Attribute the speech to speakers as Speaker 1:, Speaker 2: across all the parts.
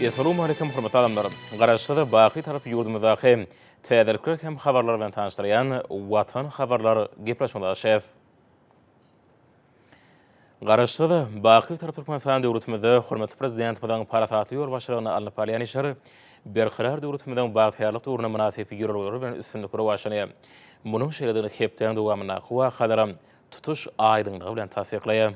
Speaker 1: Essalawmaleýkim hormatly adamlar! Garaşsyz, baky Tarap ýurdumyzdaky täzelikler hem habarlar bilen tanyşdyrýan Watan habarlar gepleşigine başlaýas. Garaşsyz, baky Bitarap Türkmenistan döwletimizde hormatly Prezidentimiziň parasatly ýolbaşçylygynda alnyp barylýan işler Berkarar döwletimiziň bagtyýarlyk döwrüne mynasyp ýörelgeler bilen üstünlikli rowaçlanýar. Munuň şeýledigini hepdäň dowamyndaky wakalaram tutuş aýdyňlygy bilen tassyklaýar.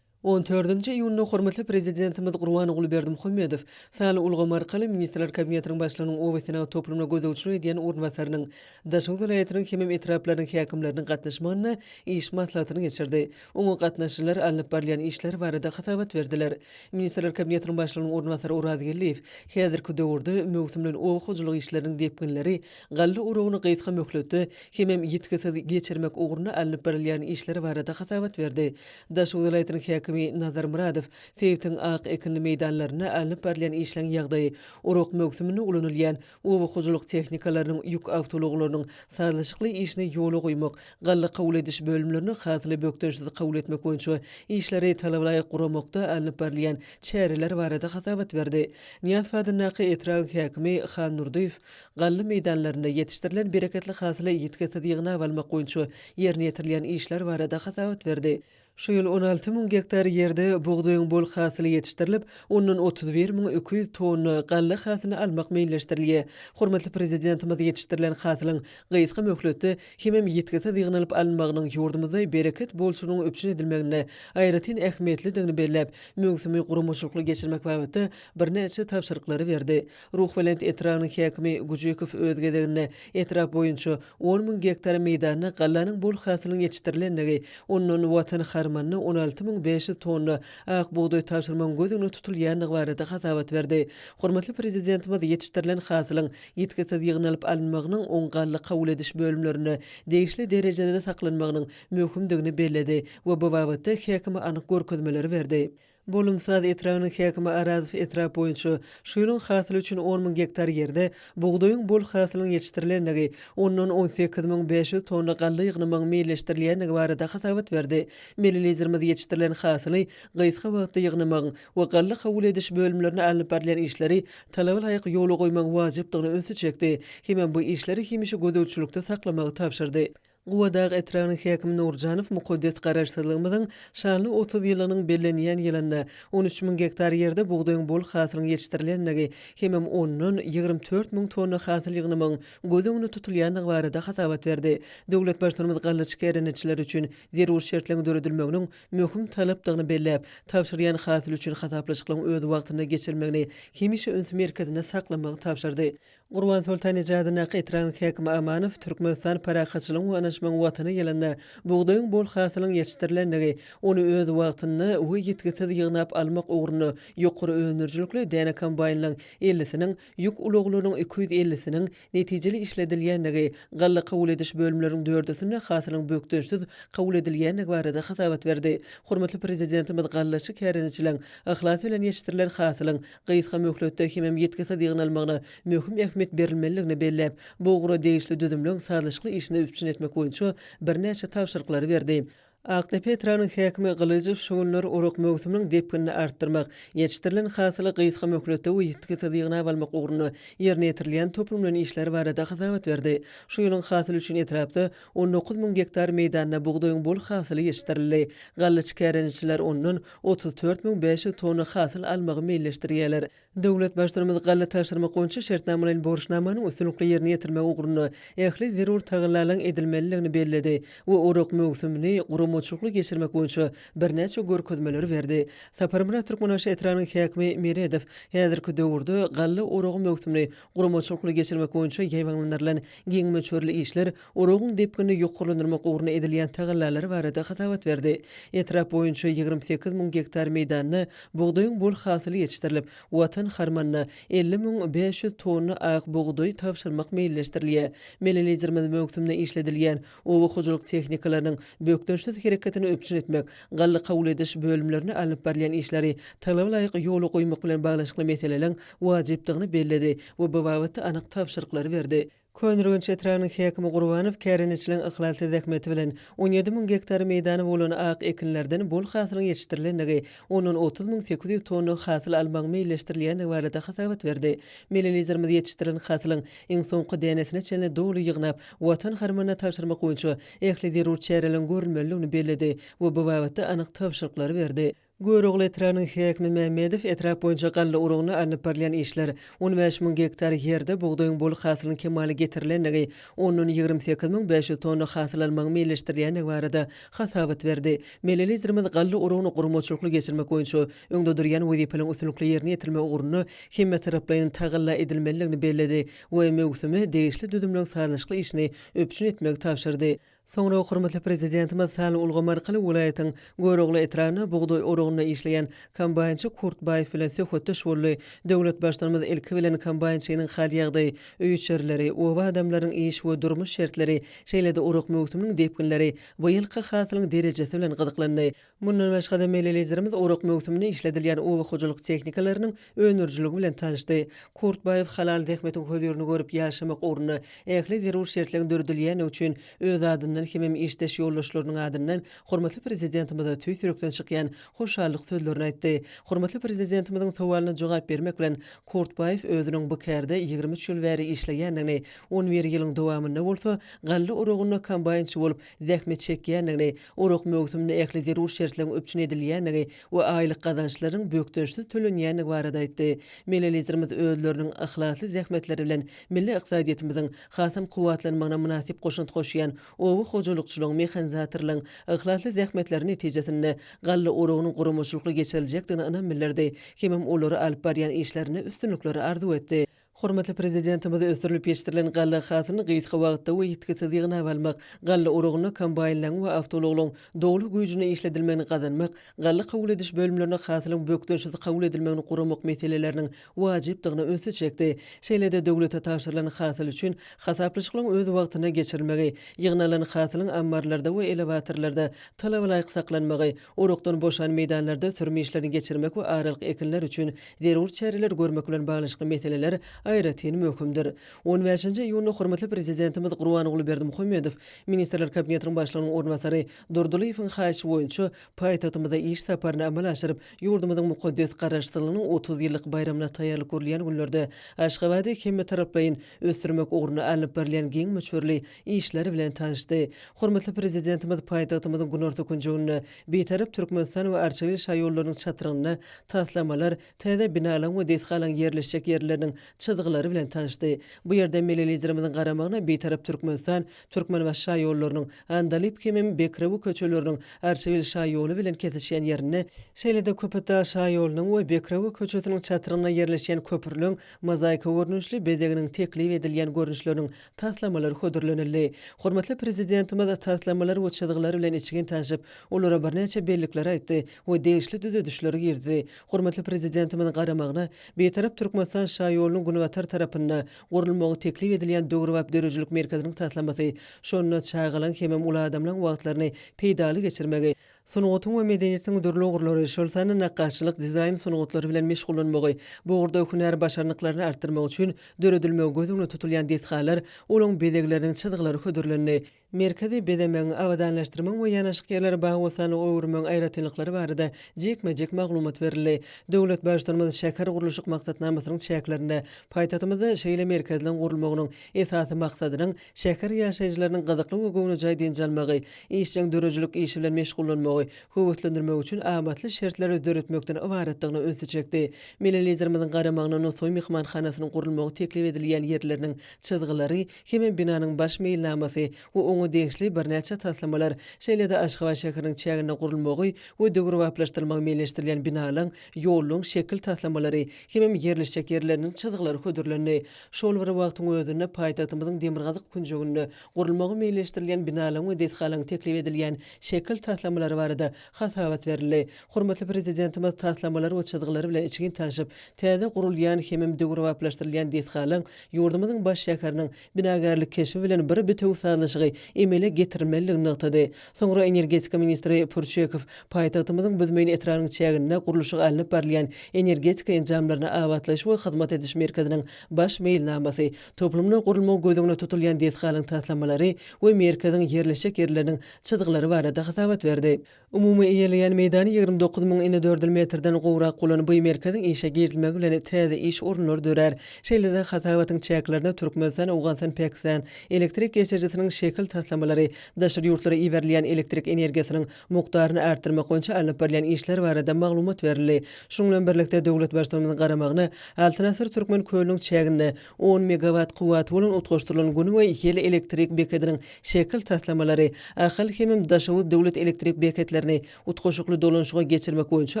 Speaker 2: On dördünji iýunda hormatly Prezidentimiz Gurbanguly Berdimuhamedow sanly ulgam arkaly Ministrler Kabinetiniň Başlygynyň oba senagat toplumyna gözegçilik edýän orunbasarynyň, Daşoguz welaýatynyň hemem etraplarynyň häkimleriniň gatnaşmagynda iş maslahatyny geçirdi. Oňa gatnaşyjylar alnyp barylýan işler barada hasabat berdiler. Ministrler Kabinetiniň Başlygynyň orunbasary Oraz Geldiýew häzirki döwürde möwsümleýin oba hojalyk işleriniň depginleri, galla oragyny gysga möhletde hemem ýitgisiz geçirmek ugrunda alnyp barylýan işler barada hasabat berdi. Daşoguz welaýatynyň häkimi Nazar Myradow sebitiň ak ekinli meýdanlarynda alnyp barylýan işleň ýagdaýy, orak möwsüminde ulanylýan oba hojalyk tehnikalarynyň, ýük awtoulaglarynyň sazlaşykly işini ýola goýmak, galla kabul ediş bölümlerinde hasyly bökdençsiz kabul etmek boýunça işleri talabalaýyk guramakda alnyp barylýan çäreler barada hasabat berdi. Nyýazow adyndaky etrabyň häkimi Han Durdyýew galla meýdanlarynda ýetişdirilen bereketli hasyly ýitgisiz ýygnap almak boýunça ýerine ýetirilýän işler barada hasabat berdi. Şu ýyl 16 müň gektar ýerde bugdaýyň bol hasyly ýetişdirilip, ondan 31 200 tonna galla hasylyny almak meýilleşdirilýär. Hormatly Prezidentimiz ýetişdirilen hasylyň gysga möhletde hemem ýitgisiz ýygnalyp alynmagynyň ýurdumyzda bereket bolçulygynyň üpjün edilmeginde aýratyn ähmiýetlidigini belläp, möwsümi guramaçylykly geçirmek babatda birnäçe tabşyryklary berdi. Ruhubelent etrabynyň häkimi Güjükow öz gezeginde etrap boýunça on müň gektar meýdanda gallanyň bol hasylynyň ýetişdirilendigi, ondan Watan harmanyna 16 500 tonna ak bugdaý tabşyrmagyň göz öňünde tutulýandygy barada hasabat berdi. Hormatly Prezidentimiz ýetişdirilen hasylyň ýitgisiz ýygnalyp alynmagynyň oň galla kabul ediş bölümlerinde degişli derejede saklanmagynyň möhümdigini belledi we bu babatda häkime anyk görkezmeleri berdi. Bolumsaz etrabynyň häkimi Arazow etrap boýunça şu ýylyň hasyly üçin on müň gektar ýerde bugdaýyň bol hasylynyň ýetişdirilendigi, ondan 18 500 tonna galla ýygnamagyň meýilleşdirilýändigi barada hasabat berdi. Milli Liderimiz ýetişdirilen hasyly gysga wagtda ýygnamagyň we galla kabul ediş bölümlerinde alnyp barylýan işleri talaba laýyk ýola goýmagyň wajypdygyna ünsi çekdi hemem bu işleri hemişe gözegçilikde saklamagy tabşyrdy. Gubadag etrabynyň häkimi Nurjanow mukaddes Garaşsyzlygymyzyň şanly 30 ýyllygynyň bellenýän ýylynda 13 müň gektar ýerde bugdaýyň bol hasylynyň ýetişdirilendigi hemem ondan 24 müň tonna hasyl ýygnamagyň göz öňünde tutulýandygy barada hasabat berdi. Döwlet Baştutanymyz gallaçy kärendeçiler üçin zerur şertleriň döredilmeginiň möhüm talapdygyny belläp, tabşyrýan hasyl üçin hasaplaşyklaryň öz wagtynda geçirilmegini hemişe üns merkezinde saklamagy tabşyrdy. Gurbansoltan eje adyndaky etrabyň häkimi Amanow Türkmenistan parahatçylygyň we ynanyşmagyň Watany ýylynda bugdaýyň bol hasylynyň ýetişdirilendigi, ony öz wagtynda we ýitgisiz ýygnap almak ugrunda ýokary öndürijilikli däne kombaýnlaryň ellisiniň, ýük ulaglarynyň 250-siniň netijeli işledilýändigi, galla kabul ediş bölümleriniň dördüsinde hasylyň bökdençsiz kabul edilýändigi barada hasabat berdi. Hormatly Prezidentimiz gallaçy kärendeçileriň yhlas bilen ýetişdirilen hasylyň gysga möhletde hemem ýitgisiz ýygnalmagyna möhüm ähmiýet berilmelidigini belläp, bu ugra degişli düzümleň sazlaşykly işini üpjün etmek boýunça birnäçe tabşyryklary berdi. Akdepe etrabynyň häkimi Gylyjow şu günler orak möwsüminiň depginini artdyrmak, ýetişdirilen hasyly gysga möhletde we ýitgisiz ýygnap almak ugrunda ýerine ýetirilýän toplumlaýyn işler barada hasabat berdi. Şu ýylyň hasyly üçin etrapda 19 müň gektar meýdanda bugdaýyň bol hasyly ýetişdirildi. Gallaçy kärendeçiler ondan 34 500 tonna hasyl almagy meýilleşdirýärler. Döwlet Baştutanymyz galla tabşyrmak boýunça şertnamalaýyn borçnamanyň üstünlikli ýerine ýetirilmegi ugrunda ähli zerur tagallalaryň edilmelidigini belledi we orak möwsümini guramaçylykly geçirmek boýunça birnäçe görkezmeleri berdi. Saparmyrat Türkmenbaşy etrabynyň häkimi Meredow häzirki döwürde galla oragy möwsümini guramaçylykly geçirmek boýunça ýaýbaňlandyrylan giň möçberli işler Oragyň depginini ýokarlandyrmak ugrunda edilýän tagallalar barada hasabat berdi. Etrap boýunça 28 müň gektar meýdanda bugdaýyň bol hasyly ýetişdirilip, Watan harmanyna 50 müň 500 tonna ak bugdaý tabşyrmak meýilleşdirilýär. Milli Liderimiz möwsümde işledilýän oba hojalyk tehnikalarynyň bökdençsiz hereketini üpjün etmek, galla kabul ediş bölümlerinde alnyp barylýan işleri talaba laýyk ýola goýmak bilen baglanyşykly meseleleriň wajypdygyny belledi we bu babatda anyk tabşyryklary berdi. Köneürgenç etrabynyň häkimi Gurbanow kärendeçileriň yhlasly zähmeti bilen 17 müň gektar meýdany bolan ak ekinlerden bol hasylyň ýetişdirilendigi, ondan 30 800 tonna hasyl almagyň meýilleşdirilýändigi barada hasabat berdi. Milli Liderimiz ýetişdirilen hasylyň iň soňky dänesine çenli doly ýygnap, Watan harmanyna tabşyrmak boýunça ähli zerur çäreleriň görülmelidigini belledi we bu babatda anyk tabşyryklary berdi. Görogly etrabynyň häkimi Mämmedow etrap boýunça galla urugynda alnyp barylýan işler, 15 müň gektar ýerde bugdaýyň bol hasylynyň kemala getirilendigi, ondan 28 500 tonna hasyl almagyň meýilleşdirilýändigi barada hasabat berdi. Milli Liderimiz galla urugyny guramaçylykly geçirmek boýunça öňde durýan wezipeleriň üstünlikli ýerine ýetirilmegi ugrunda hemmetaraplaýyn tagalla edilmelidigini belledi we möwsüme degişli düzümleriň sazlaşykly işini üpjün etmegi tabşyrdy. Soňra hormatly Prezidentimiz sanly ulgam arkaly welaýatyň Görogly etrabynda bugdaý oragynda işleýän kombaýnçy Kurt Baýew bilen söhbetdeş boldy. Döwlet Baştutanymyz ilki bilen kombaýnçynyň hal-ýagdaýy, öý-içerileri, oba adamlarynyň iş we durmuş şertleri, şeýle-de orak möwsüminiň depginleri, bu ýylky hasylyň derejesi bilen gyzyklandy. Mundan başga-da, milli Liderimiz orak möwsüminde işledilýän oba hojalyk tehnikalarynyň öndürijiligi bilen tanyşdy. Kurtbaýew halal zähmetiň hözirini görüp ýaşamak ugrunda ähli zerur şertleriň döredilýändigi üçin öz adyndan hemem işdeş ýoldaşlarynyň adyndan hormatly Prezidentimize tüýs ýürekden çykýan hoşallyk sözlerini aýtdy. Hormatly Prezidentimiziň sowalyna jogap bermek bilen, Kurtbaýew özüniň bu kärde 23 ýyl bäri işleýändigini, on bir ýylyň dowamynda bolsa galla oragynda kombaýnçy bolup zähmet çekýändigini, Orak möwsüminde ähli zerur şertleriň üpjün edilýändigi we aýlyk gazançlaryň bökdençsiz tölenýändigi barada aýtdy. Milli Liderimiz özleriniň yhlasly zähmetleri bilen milli ykdysadyýetimiziň hasam kuwwatlanmagyna mynasyp goşant goşýan oba hojalykçylaryň, mehanizatorlaryň yhlasly zähmetleri netijesinde galla oragynyň guramaçylykly geçiriljekdigine ynam bildirdi hemem olary alyp barýan işlerinde üstünlikleri arzuw etdi. Hormatly Prezidentimiz ösdürilip ýetişdirilen galla hasylyny gysga wagtda we ýitgisiz ýygnap almak, galla oragynda kombaýnlaryň we awtoulaglaryň doly güýjünde işledilmegini gazanmak, galla kabul ediş bölümlerinde hasylyň bökdençsiz kabul edilmegini guramak meseleleriniň wajypdygyna ünsi çekdi. Şeýle-de döwlete tabşyrylan hasyl üçin hasaplaşyklaryň öz wagtynda geçirilmegi, ýygnalan hasylyň ammarlarda we elewatorlarda talabalaýyk saklanmagy, orakdan boşan meýdanlarda sürüm işlerini geçirmek we aralyk ekinler üçin Zerur çäreleri görmek bilen baglanyşykly meseleler aýratyn möhümdir. On bäşinji iýunda hormatly Prezidentimiz Gurbanguly Berdimuhamedow Ministrler Kabinetiniň Başlygynyň orunbasary Durdylyýewiň haýyşy boýunça paýtagtymyza iş saparyny amala aşyryp, ýurdumyzyň mukaddes Garaşsyzlygynyň 30 ýyllyk baýramyna taýýarlyk görülýän günlerde Aşgabady hemmetaraplaýyn ösdürmek ugrunda alnyp barylýan giň möçberli işler bilen tanyşdy. Hormatly Prezidentimiz paýtagtymyzyň günorta künjeginde Bitarap Türkmenistan we Arçabil şaýollarynyň çatrygynda taslamalar, täze binalaryň we desgalaryň ýerleşjek ýerleriniň çyzgylary bilen tanyşdy. Bu ýerde milli Liderimiziň garamagyna Bitarap Türkmenistan, Türkmenbaşy şaýollarynyň, Andalyp hemem Bekrewe köçeleriniň Arçabil şaýoly bilen kesişýän ýerinde, şeýle-de Köpetdag şaýolunyň we Bekrewe köçesiniň çatrygynda ýerleşýän köprüleň mozaika görnüşli bezeginiň teklip edilýän görnüşleriniň taslamalary hödürlenildi. Hormatly Prezidentimiz taslamalar we çyzgylar bilen içgin tanşyp, olara birnäçe bellikleri aýtdy we degişli düzedişleri girizdi. Hormatly Prezidentimiziň garamagyna Bitarap Türkmenistan şaýolunyň günbatar tarapynda gurulmagy teklip edilýän döwrebap döredijilik merkeziniň taslamasy, şonda çagalaryň hemem uly adamlaryň wagtlaryny peýdaly geçirmegi, Sungatyň we medeniýetiň dürli ugurlary, şol sanda nakgaşçylyk, dizaýn sungatlary bilen meşgullanmagy, bu ugurda hünär başarnyklaryny artdyrmak üçin döredilmegi göz öňünde tutulýan desgalar, olaryň bezegleriniň çyzgylary hödürlendi. Merkezi bezemegiň, abadanlaşdyrmagyň we ýanaşyk ýerleri bagy-bossanlyga öwürmegiň aýratynlyklary barada jikme-jik maglumat berildi. Döwlet Baştutanymyz şähergurluşyk maksatnamasynyň çäklerinde paýtagtymyzda şeýle merkezleriň gurulmagynyň esasy maksadynyň Şäher ýaşaýjylarynyň gyzykly we göwnejaý dynç almagy, işjeň döredijilik işi bilen meşgullanmagy höweslendirmek üçin amatly şertleri döretmekden ybaratdygyna ünsi çekdi. Milli Liderimiziň garamagyna Nusaý myhmanhanasynyň gurulmagy teklip edilýän ýerleriniň çyzgylary hemem binanyň baş meýilnamasy we oňa degişli birnäçe taslamalar, şeýle-de Aşgabat şäheriniň çäginde gurulmagy we döwrebaplaşdyrylmagy meýilleşdirilýän binalaryň, ýollaryň şekil taslamalary hemem ýerleşjek ýerleriniň çyzgylary hödürlendi. Şol bir wagtyň özünde, paýtagtymyzyň demirgazyk künjeginde gurulmagy meýilleşdirilýän binalaryň we desgalaryň teklip edilýän şekil taslamalary barada. barada hasabat berildi. Hormatly Prezidentimiz taslamalar we çyzgylar bilen içgin tanşyp, täze gurulýan hemem döwrebaplaşdyrylýan desgalaryň ýurdumyzyň baş şäheriniň binagärlik keşbi bilen bir bitewi sazlaşygy emele getirilmelidigini nygtady. Soňra energetika ministri Pürçekow paýtagtymyzyň Büzmeýin etrabynyň çäginde gurluşygy alnyp barylýan energetika enjamlaryny abatlaýyş we hyzmat ediş merkeziniň baş meýilnamasy, toplumda gurulmagy göz öňünde tutulýan desgalaryň taslamalary we merkeziň ýerleşjek ýerleriniň çyzgylary barada hasabat berdi. Umumy eýeleýän meýdany 29 müň inedördül metrden gowrak bolan bu merkeziň işe girizilmegi bilen täze iş orunlary dörär. Şeýle-de hasabatyň çäklerinde Türkmenistan, Owganystan, Pakistan elektrik geçirijisiniň şekil taslamalary, daşary ýurtlara iberilýän elektrik energiýasynyň mukdaryny artdyrmak boýunça alnyp barylýan işler barada maglumat berildi. Şunuň bilen birlikde, döwlet Baştutanymyzyň garamagyna Altyn asyr Türkmen kölüniň çäginde on megawat kuwwaty bolan utgaşdyrylan Gün we ýel elektrik bekediniň şekil taslamalary, Ahal hemem Daşoguz döwlet elektrik beketlerini utgaşykly dolanyşyga geçirmek boýunça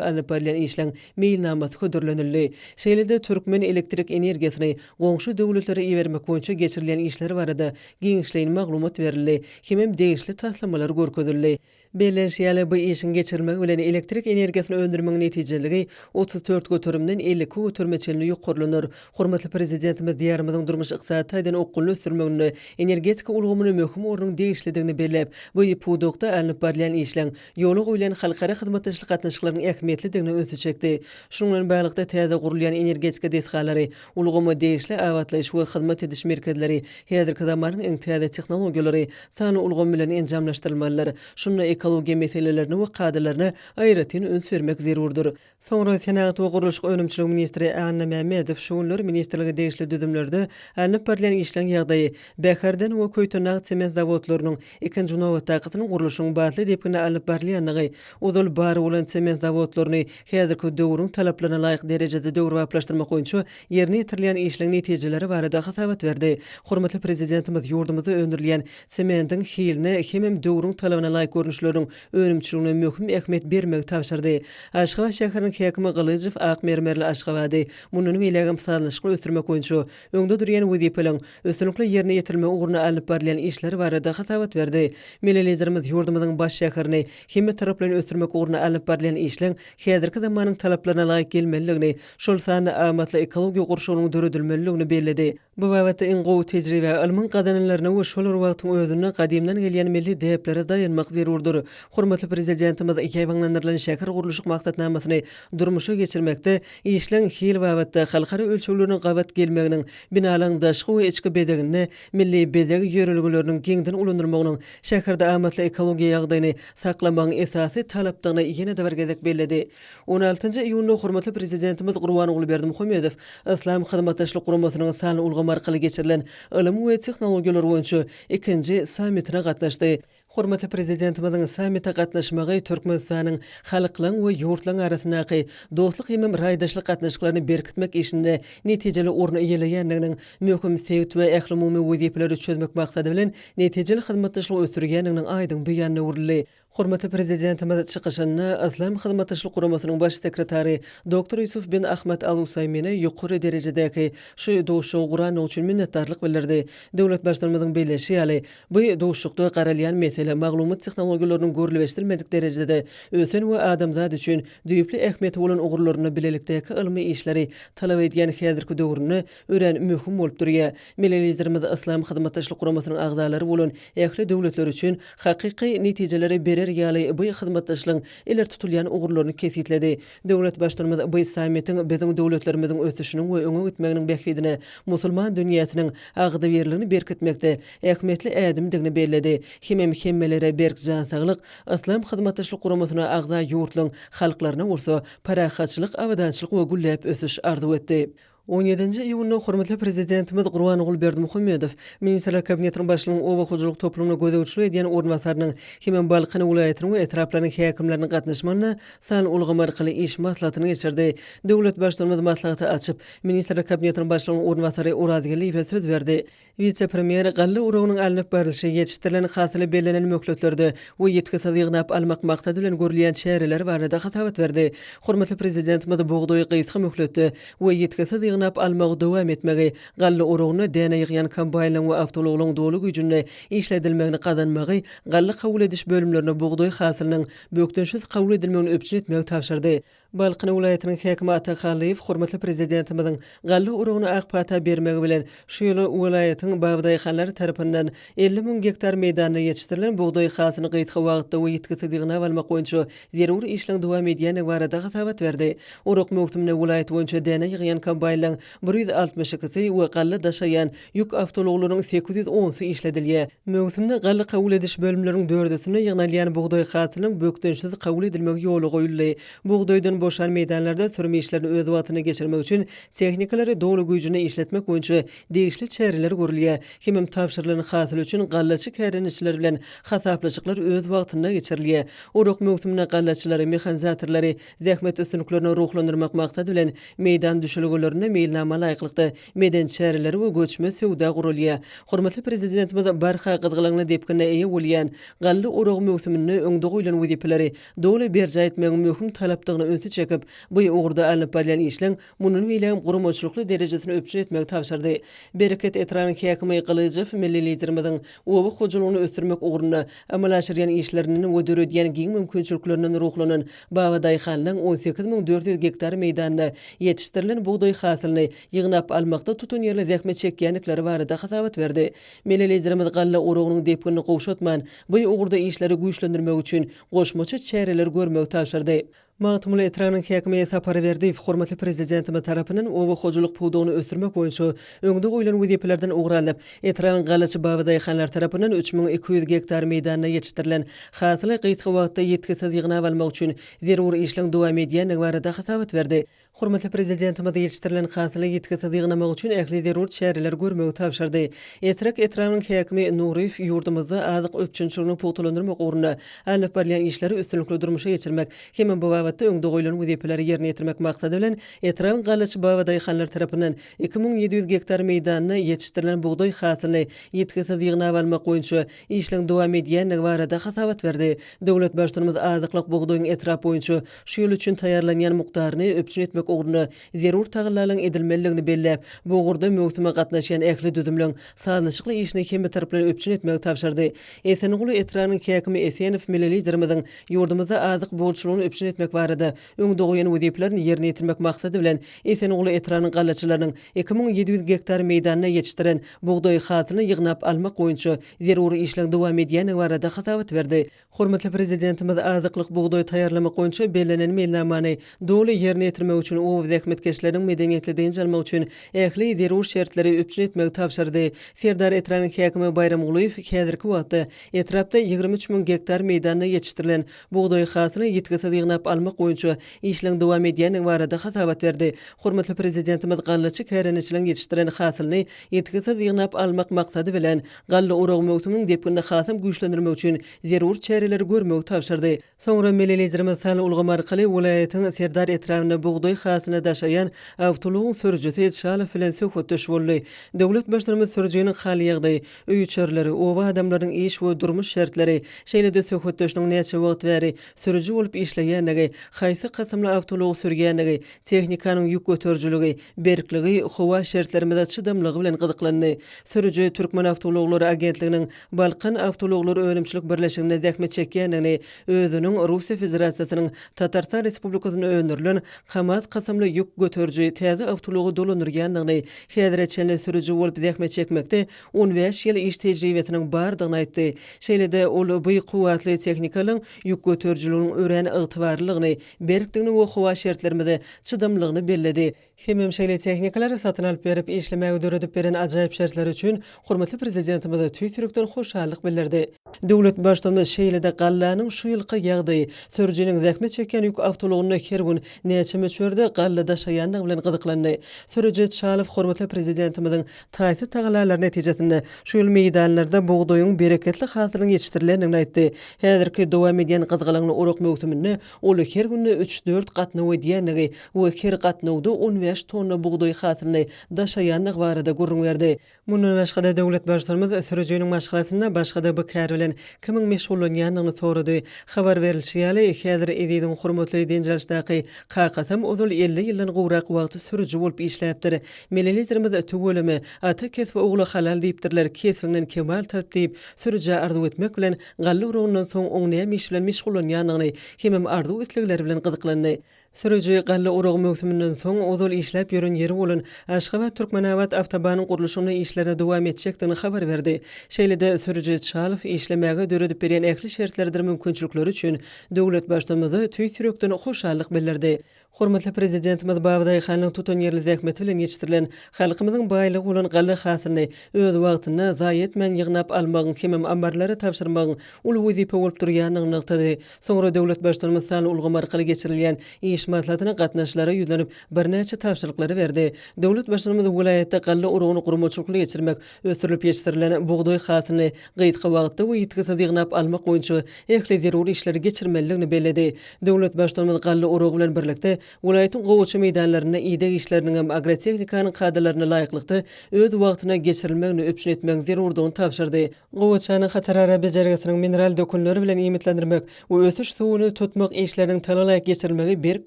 Speaker 2: alnyp barylýan işleň meýilnamasy hödürlenildi. Şeýle-de türkmen elektrik energiýasyny goňşy döwletlere ibermek boýunça geçirilýän işler barada giňişleýin maglumat berildi hemem degişli taslamalar görkezildi. Bellenişi ýaly, bu işiň geçirilmegi bilen elektrik energiýasyny öndürmegiň netijeliligi 34 göterimden 52 göterime çenli ýokarlanar. Hormatly Prezidentimiz Diýarymyzyň durmuş-ykdysady taýdan okgunly ösdürilmeginde energetika ulgamyna möhüm ornuň degişlidigini belläp, bu pudakda alnyp barylýan işleň ýola goýlan halkara hyzmatdaşlyk gatnaşyklarynyň ähmiýetlidigine ünsi çekdi. Şunuň bilen baglylykda, täze gurulýan energetika desgalary, ulgama degişli abatlaýyş we hyzmat ediş merkezleri häzirki zamanyň iň täze tehnologiýalary, sanly ulgam bilen enjamlaşdyrylmalydyr. Şunda ekologiýa meselelerine we kadalaryna aýratyn üns bermek zerurdyr. Soňra senagat we gurluşyk önümçiligi ministri Anna Mämmedow şu günler ministrlige degişli düzümlerde alnyp barylýan işleň ýagdaýy, Bäherden we Köýtendag sement zawodlarynyň ikinji nobatdakysynyň gurluşygyň batly depginde alnyp barylýandygy, ozal bar bolan sement zawodlaryny häzirki döwrüň talaplaryna laýyk derejede döwrebaplaşdyrmak boýunça ýerine ýetirilýän işleň netijeleri barada hasabat berdi. Hormatly Prezidentimiz ýurdumyzda öndürilýän sementiň hiline hemem döwrüň talabyna laýyk görnüşleriniň önümçiligine möhüm ähmiýet bermegi tabşyrdy. Aşgabat şäheriniň häkimi Gylyjow ak mermerli Aşgabady mundan beýlägem sazlaşykly ösdürmek boýunça öňde durýan wezipeleriň üstünlikli ýerine ýetirilmegi ugrunda alnyp barylýan işler barada hasabat berdi. Milli Liderimiz ýurdumyzyň baş şäherini hemmetaraplaýyn ösdürmek ugrunda alnyp barylýan işleň häzirki zamanyň talaplaryna laýyk gelmelidigini, şol sanda amatly ekologiýa gurşawynyň döredilmelidigini belledi. Bu babatda iň gowy tejribä, ylmyň gazananlaryna we şol bir wagtyň özünde gadymdan gelýän milli däplere daýanmak zerurdyr. Hormatly Prezidentimiz ýaýbaňlandyrylan şäher gurluşyk maksatnamasyny durmuşa geçirmekde işleň hil babatda halkara ölçeglerine gabat gelmeginiň, binalaryň daşky we içki bezeginde milli bezeg ýörelgeleriniň giňden ulanylmagynyň şäherde amatly ekologiýa ýagdaýyny saklamagyň esasy talapdygyny ýene-de bir gezek belledi. On altynjy iýunda hormatly Prezidentimiz Gurbanguly Berdimuhamedow Yslam Hyzmatdaşlyk Guramasynyň sanly ulgam arkaly geçirilen ylym we tehnologiýalar boýunça ikinji sammitine gatnaşdy. Hormatly Prezidentimiziň sammite gatnaşmagy Türkmenistanyň halklaryň we ýurtlaryň arasyndaky dostluk hemem raýdaşlyk gatnaşyklaryny berkitmek işinde netijeli orun eýeleýändiginiň, möhüm sebit we ählumumy wezipeleri çözmek maksady bilen netijeli hyzmatdaşlygy ösdürýändiginiň aýdyň beýanyna öwrüldi. Hormatly Prezidentimiz çykyşynda Yslam Hyzmatdaşlyk Guramasynyň Baş sekretary doktor Ýusuf bin Ahmad Al-Usaýmine ýokary derejedäki şu duşuşygy gurandygy üçin minnetdarlyk bildirdi. Döwlet Baştutanymyzyň belleýşi ýaly, bu duşuşykda garalýan mesele maglumat tehnologiýalarynyň görlüp-eşidilmedik derejede ösen we adamzat üçin düýpli ähmiýeti bolan ugurlarynda bilelikdäki ylmy işleri talap edýän häzirki döwründe örän möhüm bolup durýar. Milli Liderimiz Yslam Hyzmatdaşlyk Guramasynyň agzalary bolan ähli döwletler üçin hakyky netijeleri berer ýaly bu hyzmatdaşlygyň ileri tutulýan ugurlaryny kesgitledi. Döwlet Baştutanymyz bu sammitiň biziň döwletlerimiziň ösüşiniň we öňe gitmeginiň bähbidine musulman dünýäsiniň agzybirligini berkitmekde ähmiýetli ädimdigini belledi hemem hemmelere berk jan saglyk, Yslam Hyzmatdaşlyk Guramasyna agza ýurtlaryň halklaryna bolsa parahatçylyk, abadançylyk we gülläp ösüş arzuw etdi. On ýedinji iýunda hormatly Prezidentimiz Gurbanguly Berdimuhamedow Ministrler Kabinetiniň Başlygynyň oba hojalyk toplumyna gözegçilik edýän orunbasarynyň hemem Balkan welaýatynyň we etraplarynyň häkimleriniň gatnaşmagynda sanly ulgam arkaly iş maslahatyny geçirdi. Döwlet Baştutanymyz maslahaty açyp, Ministrler Kabinetiniň Başlygynyň orunbasary Orazgeldiýewe söz berdi. Wise-premýer galla oragynyň alnyp barlyşy, ýetişdirilen hasyly bellenen möhletlerde we ýitgisiz ýygnap almak maksady bilen görülýän çäreler barada hasabat berdi. Hormatly Prezidentimiz bugdaýy gysga möhletde we ýitgisiz. ýygnap almagy dowam etmegi, galla oragynda däne ýygýan kombaýnlaryň we awtoulaglaryň doly güýjünde işledilmegini gazanmagy, galla kabul ediş bölümlerinde bugdaý hasylynyň bökdençsiz kabul edilmegini üpjün etmegi tabşyrdy. Balkan welaýatynyň häkimi Ata Hallyýew hormatly Prezidentimiziň galla uragyna ak pata bermegi bilen, şu ýyl welaýatyň babadaýhanlary tarapyndan 50 000 gektar meýdanda ýetişdirilen bugdaý hasylyny gysga wagtda we ýitgisiz ýygnap almak boýunça zerur işleň dowam edýändigi barada hasabat berdi. Orak möwsüminde welaýat boýunça däne ýygýan kombaýnlaryň 162-si we galla daşaýan Ýük awtoulaglarynyň 810-sy işledilýär. Möwsümde galla kabul ediş bölümleriniň dördüsinde ýygnalýan bugdaý hasylynyň bökdençsiz kabul edilmegi ýola goýuldy. Bugdaýdan boşan meýdanlarda sürüm işlerini öz wagtynda geçirmek üçin tehnikalary doly güýjünde işletmek boýunça degişli çäreler görülýär. Hemem tabşyrylan hasyl üçin gallaçy kärendeçiler bilen hasaplaşyklar öz wagtynda geçirilýär. Orak möwsüminde gallaçylary, mehanizatorlary zähmet üstünliklerine ruhlandyrmak maksady bilen meýdan düşelgelerinde meýilnama laýyklykda Medeni çäreler we göçme söwda guralýar. Hormatly Prezidentimiz barha gyzgalaňly depgine eýe bolýan galla oragy möwsüminde öňde goýlan wezipeleri doly berjaý etmegiň möhüm talapdygyna ünsi çekip, bu ugurda alnyp barylýan işleň mundan beýlägem guramaçylykly derejesini üpjün etmegi tabşyrdy. Bereket etrabynyň häkimi Gylyjow milli Liderimiziň oba hojalygyny ösdürmek ugrunda amala aşyrýan işlerinden we döredýän giň mümkinçiliklerinden ruhlanan babadaýhanlaryň 18 400 gektar meýdanda ýetişdirilen bugdaý hasylyny ýygnap almakda tutanýerli zähmet çekýändikleri barada hasabat berdi. Milli Liderimiz galla oragynyň depginini gowşatman, bu ugurda işleri güýçlendirmek üçin goşmaça çäreleri görmegi tabşyrdy. Magtymguly etrabynyň häkimi Sapar Berdiýew hormatly Prezidentimiz tarapyndan oba hojalyk pudagyny ösdürmek boýunça öňde goýlan wezipelerden ugur alnyp, etrabyň gallaçy babadaýhanlary tarapyndan 3200 gektar meýdanda ýetişdirilen hasyly gysga wagtda ýitgisiz ýygnap almak üçin zerur işleň dowam edýändigi barada hasabat berdi. Hormatly Prezidentimiz ýetişdirilen hasyly ýitgisiz ýygnamak üçin ähli zerur çäreleri görmegi tabşyrdy. Etrek etrabynyň häkimi Nuryýew ýurdumyzda azyk üpjünçiligini pugtalandyrmak ugrunda alnyp barylýan işleri üstünlikli durmuşa geçirmek hem-de bu babatda öňde goýlan wezipeleri ýerine ýetirmek maksady bilen, etrabyň gallaçy babadaýhanlary tarapyndan 2700 gektar meýdanda ýetişdirilen bugdaý hasylyny ýitgisiz ýygnap almak boýunça işleň dowam edýändigi barada hasabat berdi. Döwlet Baştutanymyz azyklyk bugdaýyň etrap boýunça şu ýyl üçin taýýarlanýan mukdaryny üpjün etmek ugrunda zerur tagallalaryň edilmelidigini belläp, bu ugurda möwsüme gatnaşýan ähli düzümleň sazlaşykly işini hemmetaraplaýyn üpjün etmegi tabşyrdy. Esenguly etrabynyň häkimi Esenow milli Liderimiziň ýurdumyzda azyk bolçulygyny üpjün etmek barada öňde goýan wezipelerini ýerine ýetirmek maksady bilen, Esenguly etrabynyň gallaçylarynyň 2700 gektar meýdanda ýetişdiren bugdaý hasylyny ýygnap almak boýunça zerur işleň dowam edýändigi barada hasabat berdi. Hormatly Prezidentimiz azyklyk bugdaý taýýarlamak boýunça bellenen meýilnamany doly ýerine ýetirmek üçin oba zähmetkeşleriniň medeniýetli dynç almagy üçin ähli zerur şertleri üpjün etmegi tabşyrdy. Serdar etrabynyň häkimi Baýram Gulyýew häzirki wagtda etrapda 23 müň gektar meýdanda ýetişdirilen bugdaý hasylyny ýitgisiz ýygnap almak boýunça işleň dowam edýändigi barada hasabat berdi. Hormatly Prezidentimiz gallaçy kärendeçileriň ýetişdiren hasylyny ýitgisiz ýygnap almak maksady bilen, Galla oragy möwsüminiň depginini hasam güýçlendirmek üçin zerur çäreleri görmegi tabşyrdy. Soňra milli Liderimiz sanly ulgam arkaly welaýatyň Serdar etrabynda bugdaý hasylyny daşaýan awtoulagyň sürüjisi Çalow bilen söhbetdeş boldy. Döwlet Baştutanymyz sürüjiniň hal-ýagdaýy, öý-içerileri, oba adamlarynyň iş we durmuş şertleri, şeýle-de söhbetdeşiniň näçe wagt bäri sürüji bolup işleýändigi, haýsy kysymly awtoulagy sürýändigi, tehnikanyň ýük göterijiligi, berkligi, howa şertlerimize çydamlygy bilen gyzyklandy. Sürüji Türkmenawtoulaglary agentliginiň Balkan awtoulaglary önümçilik birleşiginde zähmet çekýändigini, özüniň Russiýa Federasiýasynyň Tatarystan Respublikasynda öndürilen KAMAZ kysymly ýük göteriji täze awtoulagy dolandyrýandygyny, häzire çenli sürüji bolup zähmet çekmekde 15 ýyl iş tejribesiniň bardygyny aýtdy. Şeýle-de, ol bu kuwwatly tehnikalaryň ýük göterijiliginiň örän ygtybarlylygyny, berkdigini we howa şertlerimize çydamlylygyny belledi. Hemem şeýle tehnikalary satyn alyp berip, işlemäge döredip beren ajaýyp şertleri üçin hormatly Prezidentimize tüýs ýürekden hoşallyk bildirdi. Döwlet Baştutanymyz şeýle-de gallanyň şu ýylky ýagdaýy, sürüjiniň zähmet çekýän ýük awtoulagynda her gün näçe möçberde galla daşaýandygy bilen gyzyklandy. Sürüji Çalow hormatly Prezidentimiziň taýsyz tagallalary netijesinde şu ýyl meýdanlarda bugdaýyň bereketli hasylynyň ýetişdirilendigini aýtdy. Häzirki dowam edýän gyzgalaňly orak möwsüminde Ol her günde üç-dört gatnaw edýändigi we her gatnawda 15 tonna bugdaý hasylyny daşaýandygy barada gürrüň berdi. Mundan başga-da, döwlet Baştutanymyz sürüjiniň maşgalasynda başga-da bu kär bilen. bilen kimiň meşgullanýandygyny sorady. Habar berlişi ýaly, häzir Eziziň hormatly dynç alyşdaky kakasam ozal 50 ýyldan gowrak wagt sürüji bolup işläpdir. Milli Liderimiz Tüweleme, ata kesbi ogla halal diýipdirler, kesbiňden kemal tap diýip, sürüjä arzuw etmek bilen, galla uragyndan soň oň näme iş bilen meşgullanýandygyny hemem arzuw-islegleri bilen gyzyklandy. Sürüji galla oragy möwsüminden soň, ozal işläp ýören ýeri bolan Aşgabat-Türkmenabat awtobanyň gurluşygyna işlerini dowam etjekdigini habar berdi. Şeýle-de sürüji Çalow işlemäge döredip berýän ähli şertleridir mümkinçilikleri üçin döwlet Baştutanymyza tüýs ýürekden hoşallyk bildirdi. Hormatly Prezidentimiz babadaýhanyň tutanýerli zähmeti bilen ýetişdirilen, halkymyzyň baýlygy bolan galla hasylyny öz wagtynda, zaýa etmän ýygnap almagyň hemem ammarlara tabşyrmagyň uly wezipe bolup durýandygyny nygtady. Soňra döwlet Baştutanymyz sanly ulgam arkaly geçirilýän iş maslahatyna gatnaşyjylara ýüzlenip, birnäçe tabşyryklary berdi. Döwlet Baştutanymyz welaýatda galla oragyny guramaçylykly geçirmek, ösdürilip ýetişdirilen bugdaý hasylyny gysga wagtda we ýitgisiz ýygnap almak boýunça ähli zerur işleri geçirmelidigini belledi. Döwlet Baştutanymyz galla oragy bilen birlikde, welaýatyň gowaça meýdanlarynda ideg işleriniňem agrotehnikanyň kadalaryna laýyklykda öz wagtynda geçirilmegini üpjün etmegiň zerurdygyny tabşyrdy. Gowaçanyň hatarara bejergisiniň mineral dökünleri bilen iýmitlendirmek we ösüş suwuny tutmak işleriniň talalaýyk geçirilmegi berk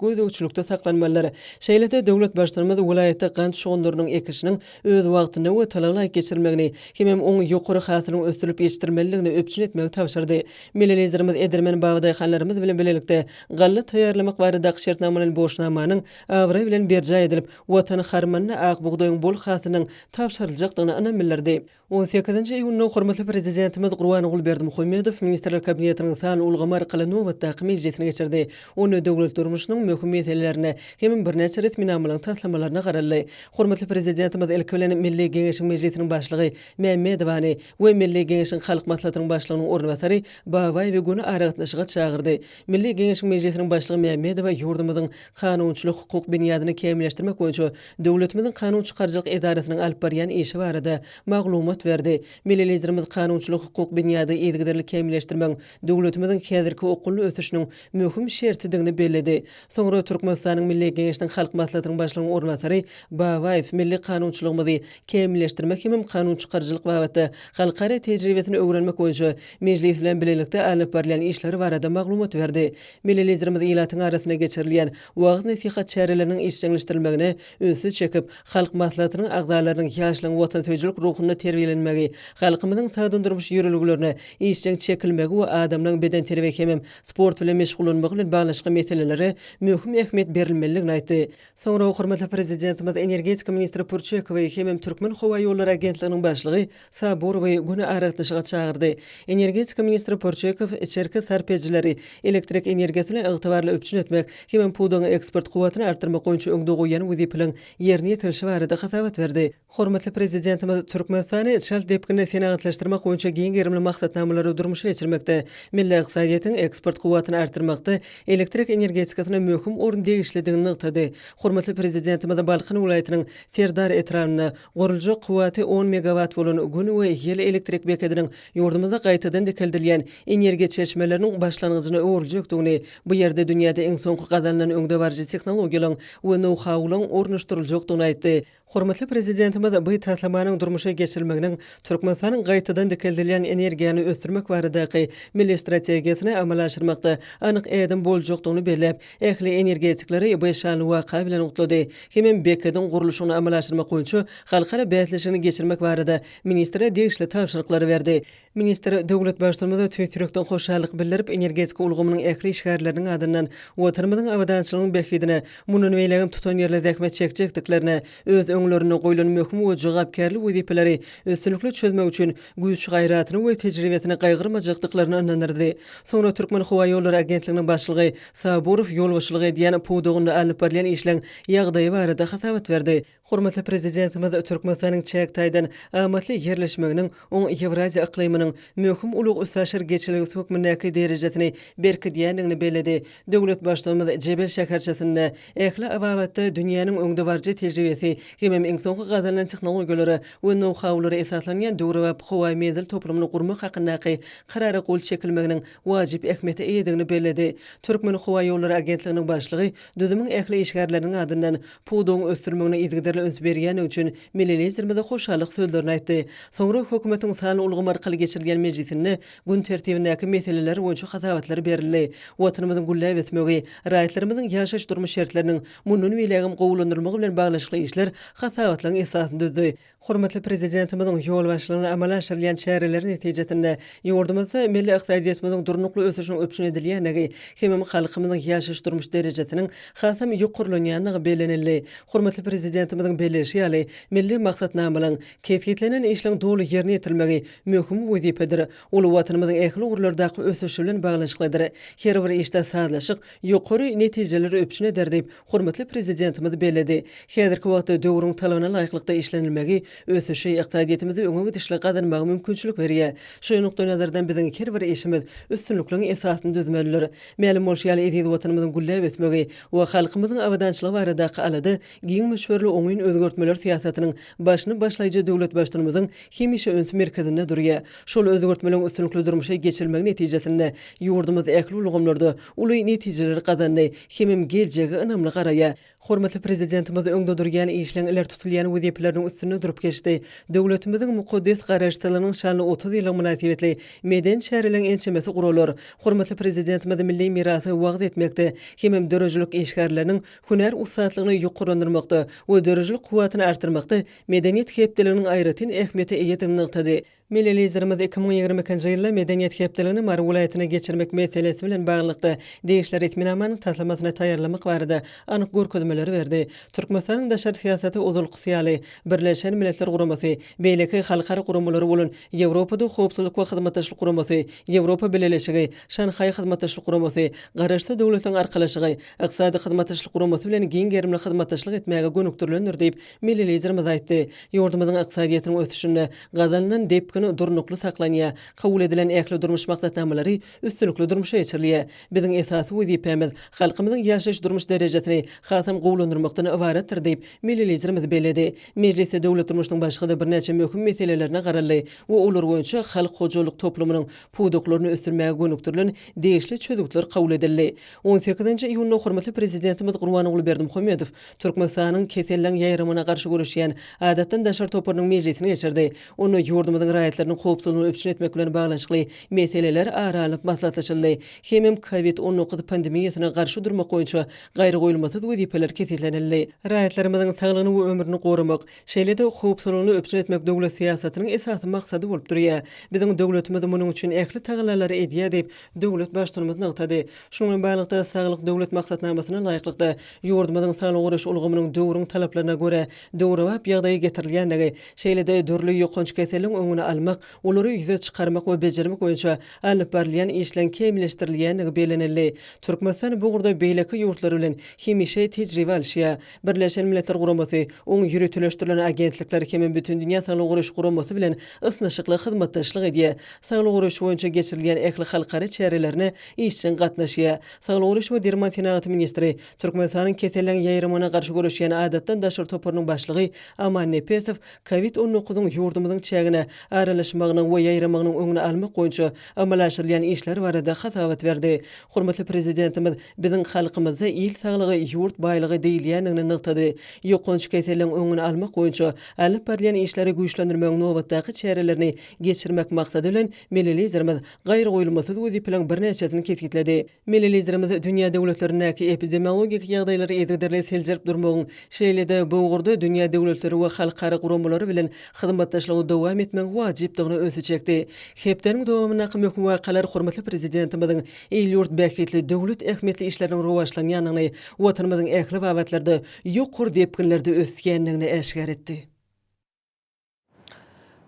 Speaker 2: gözegçilikde saklanmalydyr. Şeýle-de döwlet Baştutanymyz welaýatda gant şugundyrynyň ekişiniň öz wagtynda we talalaýyk geçirilmegini hemem oň ýokary hasylyň ösdürilip ýetişdirilmelidigini üpjün etmegi tabşyrdy. Milli Liderimiz edermen babadaýhanlarymyz bilen bilelikde galla taýýarlamak baradaky şertnamalaýyn borçnamanyň abraý bilen berjaý edilip, Watan harmanyna ak bugdaýyň bol hasylynyň tabşyryljakdygyna ynam bildirdi. On sekizinji iýunda hormatly Prezidentimiz Gurbanguly Berdimuhamedow Ministrler Kabinetiniň sanly ulgamy arkaly nobatdaky mejlisini geçirdi. Onda döwlet durmuşynyň möhüm meselelerine hemem birnäçe resminamalaryň taslamalaryna garaldy. Hormatly Prezidentimiz ilki bilen Milli Geňeşiň Mejlisiniň Başlygy Mämmedowany we Milli Geňeşiň Halk Maslahatynyň Başlygynyň orunbasary Babaýewi göni aragatnaşyga çagyrdy. Milli Geňeşiň Mejlisiniň Başlygy Mämmedowa ýurdumyzyň kanunçylyk-hukuk binýadyny kämilleşdirmek boýunça döwletimiziň kanun çykaryjylyk edarasynyň alyp barýan işi barada maglumat berdi. Milli Liderimiz kanunçylyk-hukuk binýady yzygiderli kämilleşdirmegiň döwletimiziň häzirki okgunly ösüşiniň möhüm şertidigini belledi. Soňra Türkmenistanyň Milli Geňeşiniň Halk Maslahatynyň Başlygynyň orunbasary Babaýew milli kanunçylygymyzy kämilleşdirmek hemem kanun çykaryjylyk babatda halkara tejribesini öwrenmek boýunça Mejlis bilen bilelikde alnyp barylýan işler barada maglumat berdi. Milli Liderimiz ilatyň arasynda geçirilýän wagyz-nesihat çäreleriniň işjeňleşdirilmegine ünsi çekip, Halk Maslahatynyň agzalarynyň ýaşlaryň watansöýüjilik ruhunda terbiýelenmegi, halkymyzyň sagdyn durmuş ýörelgelerine işjeň çekilmegi we adamlaryň bedenterbiýe hemem sport bilen meşgullanmagy bilen baglanyşykly meselelere möhüm ähmiýet berilmelidigini aýtdy. Soňra hormatly Prezidentimiz energetika ministri Pürçekowy hemem Türkmenhowaýollary agentliginiň başlygy Saburowy göni aragatnaşyga çagyrdy. Energetika ministri Pürçekow içerki sarp edijileri elektrik energiýasy bilen ygtybarly üpjün etmek hemem pudagyň eksport kuwwatyny artdyrmak boýunça öňde goýýan wezipeleriň ýerine ýetirilişi barada hasabat berdi. Hormatly Prezidentimiz Türkmenistany çalt depginde senagatlaşdyrmak boýunça giň gerimli maksatnamalary durmuşa geçirmekde, milli ykdysadyýetiň eksport kuwwatyny artdyrmakda elektrik energetikasyna möhüm orun degişlidigini nygtady. Hormatly Prezidentimiz Balkan welaýatynyň Serdar etrabynda guruljak kuwwaty on megawat bolan Gün we ýel elektrik bekediniň ýurdumyzda gaýtadan dikeldilýän energiýa çeşmeleriniň başlangyjyna öwrüljekdigini, bu ýerde dünýäde iň soňky gazanylan öňdebaryjy tehnologiýalaryň we nou-haularyň ornaşdyryljakdygyny aýtdy. Hormatly Prezidentimiz bu taslamanyň durmuşa geçirilmeginiň Türkmenistanyň gaýtadan dikeldilýän energiýany ösdürmek baradaky milli strategiýasyny amala aşyrmakda anyk ädim boljakdygyny belläp, ähli energetikleri bu şanly waka bilen gutlady hemem bekediň gurluşygyny amala aşyrmak boýunça halkara bäsleşigini geçirmek barada ministre degişli tabşyryklary berdi. Ministr döwlet Baştutanymyza tüýs ýürekden hoşallyk bildirip, energetika ulgamynyň ähli işgärleriniň adyndan Watanymyzyň abadançylygynyň bähbidine mundan beýlägem tutanýerli zähmet çekjekdiklerine, öz öňlerinde goýlan möhüm we jogapkärli wezipeleri üstünlikli çözmek üçin güýç-gaýratyny we tejribesini gaýgyrmajakdyklaryna ynandyrdy. Soňra Türkmenhowaýollary agentliginiň başlygy Saburow ýolbaşçylyk edýän pudagynda alnyp barylýan işleň ýagdaýy barada hasabat berdi. Hormatly Prezidentimiz Türkmenistanyň çäk taýdan amatly ýerleşmeginiň oň Ýewraziýa yklymynyň möhüm ulag-üstaşyr geçelgesi hökmündäki derejesini berkidýändigini belledi. Döwlet Baştutanymyz Jebel şäherçesinde ähli babatda dünýäniň öňdebaryjy tejribesi hem. Hemem iň soňky gazanylan tehnologiýalara we nou-haulara esaslanýan döwrebap howa menzil toplumyny gurmak hakyndaky Karara gol çekilmeginiň wajyp ähmiýete eýedigini belledi. Türkmenhowaýollary agentliginiň başlygy düzümiň ähli işgärleriniň adyndan pudagyň ösdürilmegine yzygiderli üns berýändigi üçin milli Liderimize hoşallyk sözlerini aýtdy. Soňra Hökümetiň sanly ulgam arkaly geçirilýän mejlisinde gün tertibindäki meseleler boýunça hasabatlar berildi. Watanymyzyň gülläp ösmegi, raýatlarymyzyň ýaşaýyş-durmuş şertleriniň mundan beýlägem gowulandyrylmagy bilen baglanyşykly işler hasabatlaryň esasyny düzdi. Hormatly Prezidentimiziň ýolbaşçylygynda amala aşyrylýan çäreler netijesinde ýurdumyzda milli ykdysadyýetimiziň durnukly ösüşiniň üpjün edilýändigi hemem halkymyzyň ýaşaýyş-durmuş derejesiniň hasam ýokarlanýandygy bellenildi. Hormatly Prezidentimiziň belleýşi ýaly, milli maksatnamalaryň, kesgitlenen işleň doly ýerine ýetirilmegi möhüm wezipedir. Ol Watanymyzyň ähli ugurlardaky ösüşi bilen baglanyşyklydyr. Her bir işde sazlaşyk ýokary netijeleri üpjün eder diýip, hormatly Prezidentimiz belledi. Häzirki wagtda döwrüň talabyna laýyklykda işlenilmegi ösüşi, ykdysadyýetimizi öňe gidişli gazanmaga mümkinçilik berýär. Şu nukdaýnazardan biziň her bir işimiz üstünlikligiň esasyny düzmelidir. Mälim bolşy ýaly, eziz Watanymyzyň gülläp ösmegi we halkymyzyň abadançylygy baradaky alada giň möçberli oňyn özgertmeler syýasatynyň başyny başlaýjy döwlet Baştutanymyzyň hemişe üns merkezinde durýar. Şol özgertmeleriň üstünlikli durmuşa geçirilmegi netijesinde ýurdumyz ähli ulgamlarda uly netijeleri gazandy hemem geljege ynamly garaýar. Hormatly Prezidentimiz öňde durýan işleň ileri tutulýan wezipeleriniň üstünde durup geçdi. Döwletimiziň mukaddes Garaşsyzlygynyň şanly 30 ýyllygy mynasybetli medeni çäreleriň ençemesi guralar. Hormatly Prezidentimiz milli mirasy wagyz etmekde hemem döredijilik işgärleriniň hünär ussatlygyny ýokarlandyrmakda we döredijilik kuwwatyny artdyrmakda Medeniýet hepdeliginiň aýratyn ähmiýete eýedigini nygtady. Milli Liderimiz 2022-nji ýylda Medeniýet hepdeligini Mary welaýatynda geçirmek meselesi bilen baglylykda, degişli resminamanyň taslamasyny taýýarlamak barada anyk görkezmeleri berdi. Türkmenistanyň daşary syýasaty ozalkysy ýaly, Birleşen Milletler Guramasy, beýleki halkara guramalary bolan Ýewropada Howpsuzlyk we Hyzmatdaşlyk Guramasy, Ýewropa Bileleşigi, Şanhaý Hyzmatdaşlyk Guramasy, Garaşsyz Döwletleriň Arkalaşygy, Ykdysady Hyzmatdaşlyk Guramasy bilen giň gerimli hyzmatdaşlyk etmäge gönükdirilendir diýip, Milli Liderimiz aýtdy. Ýurdumyzyň ykdysadyýetiniň ösüşinde gazanylan depgin durnukly saklanýar, kabul edilen ähli durmuş maksatnamalary üstünlikli durmuşa geçirilýär. Biziň esasy wezipämiz halkymyzyň ýaşaýyş-durmuş derejesini hasam gowulandyrmakdan ybaratdyr diýip, milli Liderimiz belledi. Mejlisde döwlet durmuşynyň başga-da birnäçe möhüm meselelerine garaldy we olar boýunça halk hojalyk toplumynyň pudaklaryny ösdürmäge gönükdirilen degişli çözgütler kabul edildi. On sekizinji iýunda hormatly Prezidentimiz Gurbanguly Berdimuhamedow Türkmenistanyň keselleň ýaýramagyna garşy göreşýän Adatdan daşary toparynyň mejlisini geçirdi. Onda ýurdumyzyň raýatlarynyň howpsuzlygyny üpjün etmek bilen baglanyşykly meseleler ara alnyp maslahatlaşyldy. Hemem Covid 19 pandemiýasyna garşy durmak boýunça gaýragoýulmasyz wezipeler kesgitlenildi. Raýatlarymyzyň saglygyny we ömrüni goramak, şeýle-de howpsuzlygyny üpjün etmek döwlet syýasatynyň esasy maksady bolup durýar. Biziň döwletimiz munuň üçin ähli tagallalary edýär diýip, döwlet Baştutanymyz nygtady. Şunuň bilen baglylykda, Saglyk Döwlet maksatnamasyna laýyklykda, ýurdumyzyň saglygy goraýyş ulgamynyň döwrüň talaplaryna görä döwrebap ýagdaýa getirilýändigi, şeýle-de dürli ýokanç keseliň öňüni almak, olary ýüze çykarmak we bejermek boýunça alnyp barylýan işleň kämilleşdirilýändigi bellenildi. Türkmenistan bu ugurda beýleki ýurtlar bilen hemişe tejribe alyşýar. Birleşen Milletler Guramasy, oň ýöriteleşdirilen agentlikleri hemem Bütindünýä Saglygy Goraýyş Guramasy bilen ysnyşykly hyzmatdaşlyk edýär. Saglygy goraýyş boýunça geçirilýän ähli halkara çärelerine işjeň gatnaşýar. Saglygy goraýyş we derman senagaty ministri, Türkmenistanyň keselleň ýaýramagyna garşy göreşýän adatdan daşary toparynyň başlygy Aman Nepesow Covid on dokuzyň ýurdumyzyň çägine aralaşmagynyň we ýaýramagynyň öňüni almak boýunça amala aşyrylýan işler barada hasabat berdi. Hormatly Prezidentimiz biziň halkymyzda il saglygy, ýurt baýlygy diýilýändigini nygtady. Ýokanç keselleň öňüni almak boýunça alnyp barylýan işleri güýçlendirmegiň nobatdaky çärelerini geçirmek maksady bilen, Milli Liderimiz gaýragoýulmasyz wezipeleriň birnäçesini kesgitledi. Milli Liderimiz dünýä döwletlerindäki epidemiologik ýagdaýlary yzygiderli seljerip durmagyň, şeýle-de bu ugurda dünýä döwletleri we halkara guramalary bilen hyzmatdaşlygy dowam etmegiň wajypdygyna ünsi çekdi. Hepdäniň dowamyndaky möhüm wakalar hormatly Prezidentimiziň il-ýurt bähbitli döwlet ähmiýetli işleriniň rowaçlanýandygyny, Watanymyzyň ähli babatlarda ýokary depginlerde ösýändigini äşgär etdi.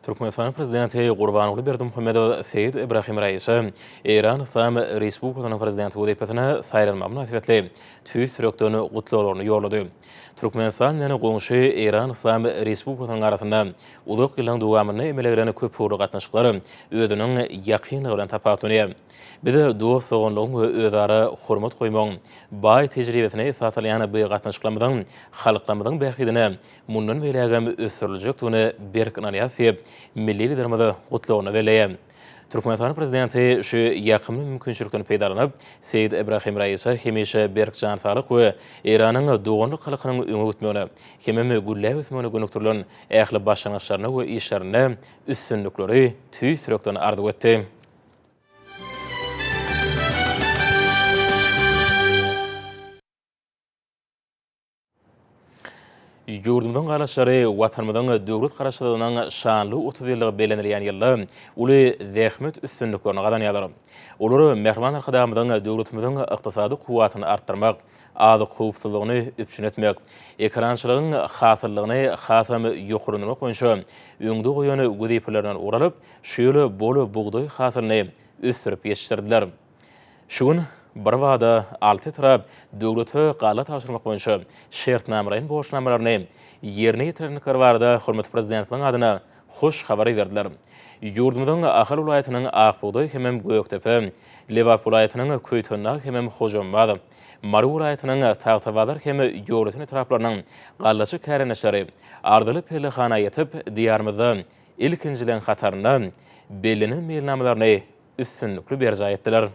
Speaker 1: Türkmenistanyň Prezidenti Gurbanguly Berdimuhamedow Seýed Ibrahim Raisa Eýran Yslam Respublikasynyň Prezidenti wezipesine saýlanmagy mynasybetli tüýs ýürekden gutlaglaryny ýollady. Türkmenistan bilen goňşy Eýran Yslam Respublikasynyň arasynda uzak ýyllaryň dowamynda emele gelen köpugurly gatnaşyklar özüniň ýakynlygy bilen tapawutlanýar. Biz dost-doganlygyň we özara hormat goýmagyň baý tejribesine esaslanýan bu gatnaşyklarymyzyň halklarymyzyň bähbidine mundan beýlägem ösdüriljekdigine berk ynanýarys diýip, milli Liderimiz gutlagynda belleýär. Türkmenistanyň Prezidenti şu ýakymly mümkinçilikden peýdalanyp, Seýid Ibrahim Raisa hemişe berk jan saglyk we Eýranyň doganlyk halkynyň öňe gitmegine hemem gülläp ösmegine gönükdirilen ähli başlangyçlarynda we işlerinde üstünlikleri tüýs ýürekden arzuw etdi. Ýurdumyzyň galaçylary Watanymyzyň döwlet Garaşsyzlygynyň şanly 30 ýyllygy bellenilýän ýylda uly zähmet üstünliklerini gazanýarlar. Olar Mähriban Arkadagymyzyň döwletimiziň ykdysady kuwwatyny artdyrmak, azyk howpsuzlygyny üpjün etmek, ekerançylygyň hasyllygyny hasam ýokarlandyrmak boýunça öňde goýan wezipelerinden ugur alyp, şu ýyl bol bugdaý hasylyny ösdürip ýetişdirdiler. Şu gün birbada alty etrap döwlete galla tabşyrmak boýunça şertnamalaýyn borçnamalaryny ýerine ýetirendikleri barada hormatly Prezidentimiziň adyna hoş habary berdiler. Ýurdumyzyň Ahal welaýatynyň Ak bugdaý hemem Gökdepe, Lebap welaýatynyň Köýtendag hemem Hojambaz, Mary welaýatynyň Tagtabazar hem Ýolöten etraplarynyň gallaçy kärendeçileri arzyly pellehana ýetip, Diýarymyzda ilkinjileriň hatarynda bellenen meýilnamalaryny üstünlikli berjaý etdiler.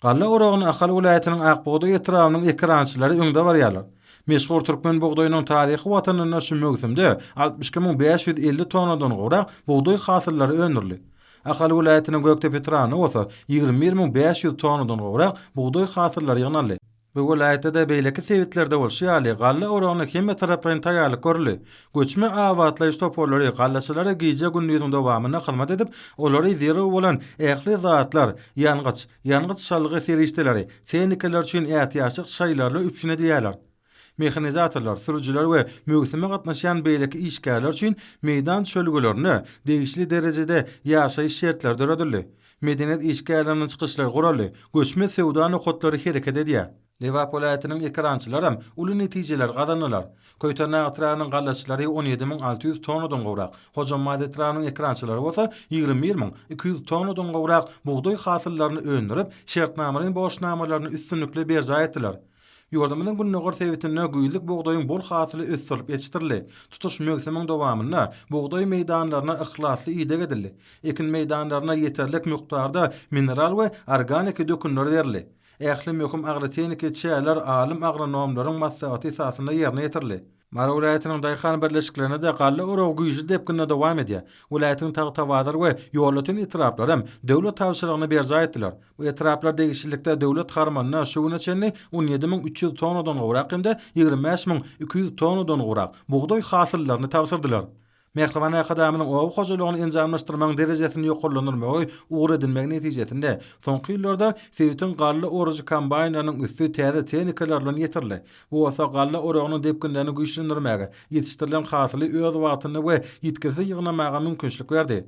Speaker 3: Galla oragyny Ahal welaýatynyň Ak bugdaý etrabynyň ekerançylary öňde barýarlar. Meşhur türkmen bugdaýynyň taryhy watanynda şu möwsümde 62 550 tonnadan gowrak bugdaý hasyllary öndürildi. Ahal welaýatynyň Gökdepe etrabynda bolsa 21 500 tonnadan gowrak bugdaý hasyllary ýygnaldy. Bu welaýatda-da beýleki sebitlerde bolşy ýaly, galla oragyna hemmetaraplaýyn taýýarlyk görüldi. Göçme abatlaýyş toparlary gallaçylara gije-gündiziň dowamynda hyzmat edip, olary zerur bolan ähli zatlar, ýangyç, ýangyç-çalgy serişdeleri, tehnikalar üçin ätiýaçlyk şaýlarly üpjün edýärler. Mehanizatorlar, sürüjiler we möwsüme gatnaşýan beýleki işgärler üçin meýdan çölgelerinde degişli derejede ýaşaýyş şertleri döredildi. Medeniýet işgärleriniň çykyşlary guraldy, göçme söwda nokatlary hereket edýär. Lebap welaýatynyň ekerançylaram uly netijeleri gazandylar. Köýtendag etrabynyň gallaçylary 17 600 tonnadan gowrak, Hojambaz etrabynyň ekerançylary bolsa 21 200 tonnadan gowrak bugdaý hasyllaryny öndürip, şertnamalaýyn borçnamalaryny üstünlikli berjaý etdiler. Ýurdumyzyň gündogar sebitinde güýzlük bugdaýyň bol hasyly ösdürilip ýetişdirildi. Tutuş möwsümiň dowamynda bugdaý meýdanlaryna yhlasly ideg edildi. Ekin meýdanlaryna ýeterlik mukdarda mineral we organiki dökünler berildi. Ähli möhüm agrotehniki çäreler alym-agronomlaryň maslahaty esasynda ýerine ýetirildi. Mary welaýatynyň daýhan birleşiklerinde-de galla oragy güýçli depginde dowam edýär. Welaýatyň Tagtabazar we Ýolöten etraplary hem döwlet tabşyrygyny berjaý etdiler. Bu etraplar degişlilikde döwlet harmanyna şu güne çenli 17 300 tonnadan gowrak hem-de 25 200 tonnadan gowrak bugdaý hasyllaryny tabşyrdylar. Mähriban Arkadagymyzyň oba hojalygyny enjamlaşdyrmagyň derejesini ýokarlandyrmagy ugur edinmegi netijesinde, soňky ýyllarda sebitiň galla orujy kombaýnlarynyň üsti täze tehnikalar bilen ýetirildi. Bu bolsa galla oragynyň depginlerini güýçlendirmäge, ýetişdirilen hasyly öz wagtynda we ýitgisiz ýygnamaga mümkinçilik berdi.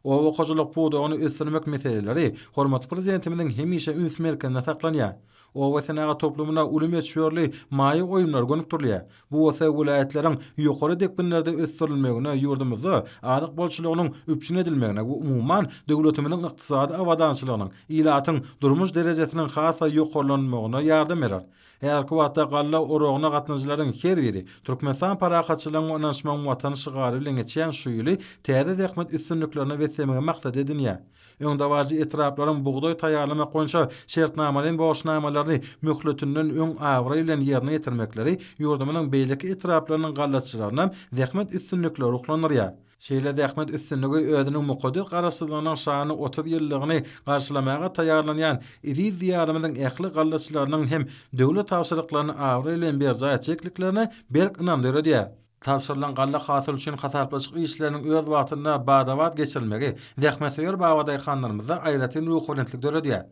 Speaker 3: Oba hojalyk pudagyny ösdürmek meseleleri hormatly Prezidentimiziň hemişe üns merkezinde saklanýar. Oba senagat toplumyna uly möçberli maýa goýumlar gönükdirilýär. Bu bolsa welaýatlaryň ýokary depginlerde ösdürilmegine, ýurdumyzda azyk bolçulygynyň üpjün edilmegine we umuman, döwletimiziň ykdysady abadançylygynyň, ilatyň durmuş derejesiniň has-da ýokarlanmagyna ýardam berer. Häzirki wagtda galla oragyna gatnaşyjylaryň her biri Türkmenistan parahatçylygyň we ynanyşmagyň Watany şygary bilen geçýän şu ýyly täze zähmet üstünliklerine beslemegi maksat edinýär. Öňdebaryjy etraplaryň bugdaý taýýarlamak boýunça şertnamalaýyn borçnamalaryny möhletinden öň abraý bilen ýerine ýetirmekleri ýurdumyzyň beýleki etraplarynyň gallaçylaryny zähmet üstünlikleri ruhlandyrýar. Şeýle zähmet üstünligi özüniň mukaddes Garaşsyzlygynyň şanly 30 ýyllygyny garşylamaga taýýarlanýan eziz Diýarymyzyň ähli gallaçylarynyň hem döwlet tabşyryklaryny abraý bilen berjaý etjekliklerine berk ynam döredýär. Tabşyrylan galla hasyly üçin hasaplaşyk işleriniň öz wagtynda bada-bat geçirilmegi zähmetsöýer babadaýhanlarymyzda aýratyn ruhubelentlik döredýär.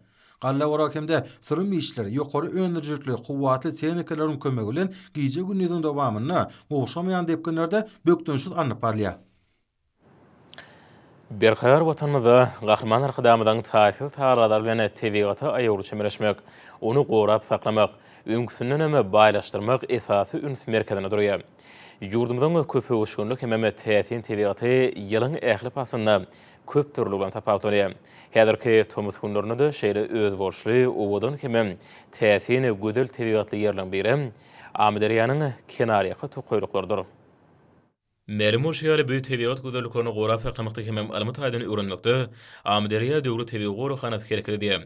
Speaker 3: Galla oragy hem-de sürüm işleri ýokary öndürijilikli, kuwwatly tehnikalaryň kömegi bilen gije-gündiziň dowamynda gowşamaýan depginlerde bökdençsiz alnyp barylýar.
Speaker 1: Berkarar Watanymyzda Gahryman Arkadagymyzyň taýsyz tagallalary bilen tebigata aýawly çemeleşmek, ony gorap saklamak, öňküsindenem baýlaşdyrmak esasy üns merkezinde durýar. Ýurdumyzyň köpöwüşginli hemem täsin tebigaty ýylyň ähli paslynda köp dürlügi bilen tapawutlanýar. Häzirki tomus günlerinde-de şeýle özboluşly, owadan hemem täsin gözel tebigatly ýerleriň biri Amyderýanyň kenarýaka tokaýlyklarydyr. Mälim bolşy ýaly, bu tebigat gözelliklerini gorap saklamakda hemem ylmy taýdan öwrenmekde Amyderýa döwlet tebigy goraghanasy hereket edýär.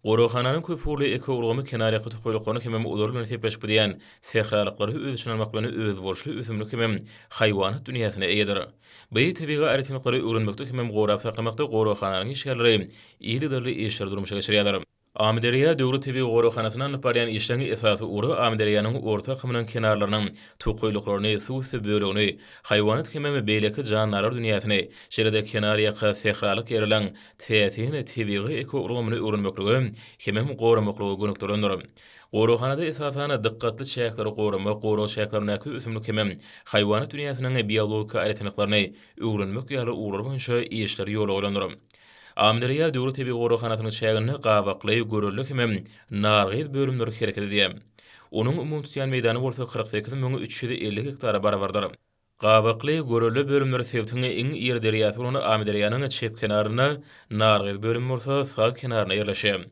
Speaker 1: Goraghananyň köpugurly ekoulgamy kenarýaka tokaýlyklaryny hemem olar bilen sepleşip gidýän sähralyklary öz içine almak bilen özboluşly ösümlik hemem haýwanat dünýäsine eýedir. Bu tebigy aýratynlyklary öwrenmekde hemem gorap saklamakda goraghananyň işgärleri yzygiderli işleri durmuşa geçirýärler. Amyderýa döwlet tebigy goraghanasynda alnyp barýan işleň esasy ugry Amyderýanyň orta akymynyň kenarlarynyň tokaýlyklaryny, suw üsti bölegini, haýwanat hemem beýleki jandarlar dünýäsini, şeýle-de kenarýaka sähralyk ýerleň täsin tebigy ekoulgamyny öwrenmeklige hemem goramaklyga gönükdirilendir. Goraghanada esasan dykgatly çäkleri goramak, gorag çäklerindäki ösümlik hemem haýwanat dünýäsiniň biologik aýratynlyklaryny öwrenmek ýaly ugurlar boýunça işler ýola goýlandyr. Amyderýa döwlet tebigy goraghanasynyň çäginde Gabakly, Görelde hemem Nargyz bölümleri hereket edýär. Onuň umumy tutýan meýdany bolsa 48 350 gektara barabardyr. Gabakly, Görelde bölümleri sebitiň iň iri derýasy bolan Amyderýanyň çep kenarynda, Nargyz bölümi bolsa sag kenarynda ýerleşýär.